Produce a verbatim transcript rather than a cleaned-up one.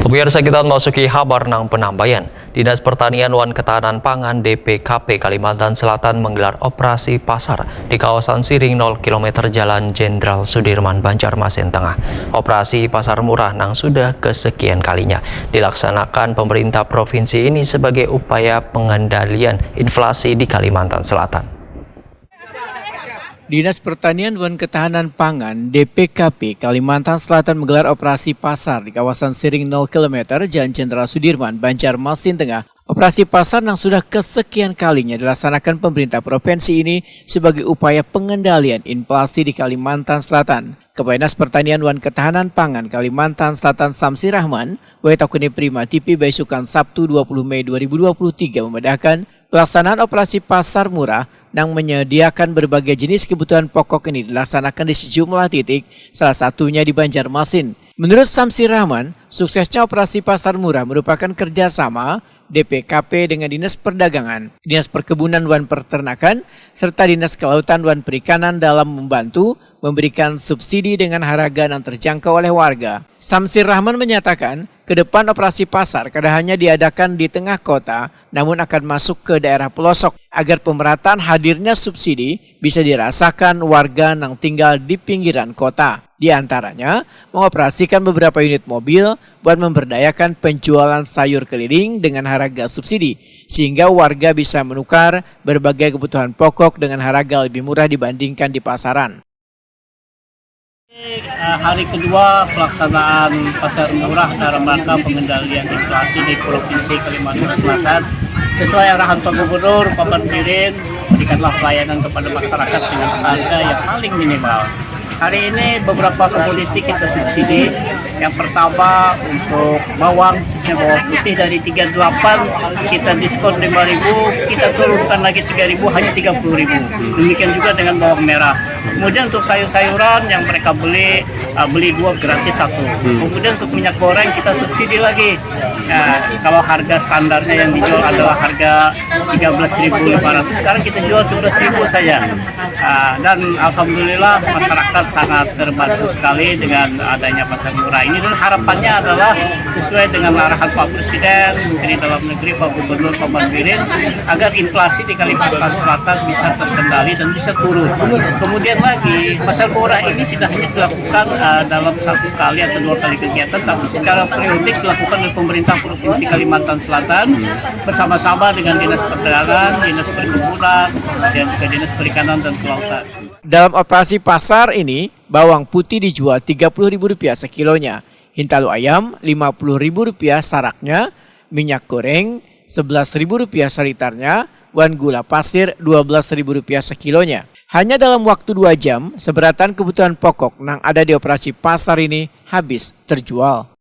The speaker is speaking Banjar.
Pemirsa, kita masuki habar nang penambayan. Dinas Pertanian wan Ketahanan Pangan, D P K P, Kalimantan Selatan menggelar operasi pasar di kawasan Siring, nol kilometer Jalan Jenderal Sudirman, Banjarmasin Tengah. Operasi pasar murah nang sudah kesekian kalinya dilaksanakan pemerintah provinsi ini sebagai upaya pengendalian inflasi di Kalimantan Selatan. Dinas Pertanian wan Ketahanan Pangan, D P K P, Kalimantan Selatan menggelar operasi pasar di kawasan Siring, nol kilometer Jalan Jenderal Sudirman, Banjarmasin Tengah. Operasi pasar yang sudah kesekian kalinya dilaksanakan pemerintah provinsi ini sebagai upaya pengendalian inflasi di Kalimantan Selatan. Kepala Dinas Pertanian wan Ketahanan Pangan Kalimantan Selatan, Samsi Rahman, wae takuni Prima T V baisukan Sabtu, dua puluh Mei dua ribu dua puluh tiga, memedahkan pelaksanaan operasi pasar murah yang menyediakan berbagai jenis kebutuhan pokok ini dilaksanakan di sejumlah titik, salah satunya di Banjarmasin. Menurut Samsi Rahman, suksesnya operasi pasar murah merupakan kerjasama D P K P dengan Dinas Perdagangan, Dinas Perkebunan wan Peternakan, serta Dinas Kelautan wan Perikanan dalam membantu memberikan subsidi dengan harga yang terjangkau oleh warga. Samsir Rahman menyatakan, ke depan operasi pasar kada hanya diadakan di tengah kota, namun akan masuk ke daerah pelosok agar pemerataan hadirnya subsidi bisa dirasakan warga yang tinggal di pinggiran kota. Di antaranya, mengoperasikan beberapa unit mobil buat memberdayakan penjualan sayur keliling dengan harga subsidi, sehingga warga bisa menukar berbagai kebutuhan pokok dengan harga lebih murah dibandingkan di pasaran. Eh, hari kedua pelaksanaan pasar murah dalam rangka pengendalian inflasi di Provinsi Kalimantan Selatan. Sesuai arahan Pak Gubernur, Pak Birin, berikanlah pelayanan kepada masyarakat dengan harga yang paling minimal. Hari ini beberapa komoditi kita subsidi. Yang pertama, untuk bawang, khususnya bawang putih, dari tiga delapan kita diskon lima ribu, kita turunkan lagi tiga ribu, hanya tiga puluh ribu. Demikian juga dengan bawang merah. Kemudian untuk sayur-sayuran yang mereka beli, uh, beli dua gratis satu. Kemudian untuk minyak goreng kita subsidi lagi. Ya, kalau harga standarnya yang dijual adalah harga tiga belas ribu lima ratus, sekarang kita jual sebelas ribu saja. Uh, dan alhamdulillah, masyarakat sangat terbantu sekali dengan adanya pasar murah ini, dan harapannya adalah sesuai dengan arahan Pak Presiden, Menteri Dalam Negeri, Pak Gubernur, Pak Birin, agar inflasi di Kalimantan Selatan bisa terkendali dan bisa turun. Kemudian lagi, pasar murah ini tidak hanya dilakukan, uh, dalam satu kali atau dua kali kegiatan, tapi secara periodik dilakukan oleh pemerintah Provinsi Kalimantan Selatan bersama-sama dengan Dinas Perdagangan, Dinas Perkebunan, dan juga Dinas Perikanan dan Kelautan. Dalam operasi pasar ini, bawang putih dijual tiga puluh ribu rupiah sekilonya, hintalu ayam lima puluh ribu rupiah saraknya, minyak goreng sebelas ribu rupiah salitarnya, wan gula pasir dua belas ribu rupiah sekilonya. Hanya dalam waktu dua jam, seberatan kebutuhan pokok nang ada di operasi pasar ini habis terjual.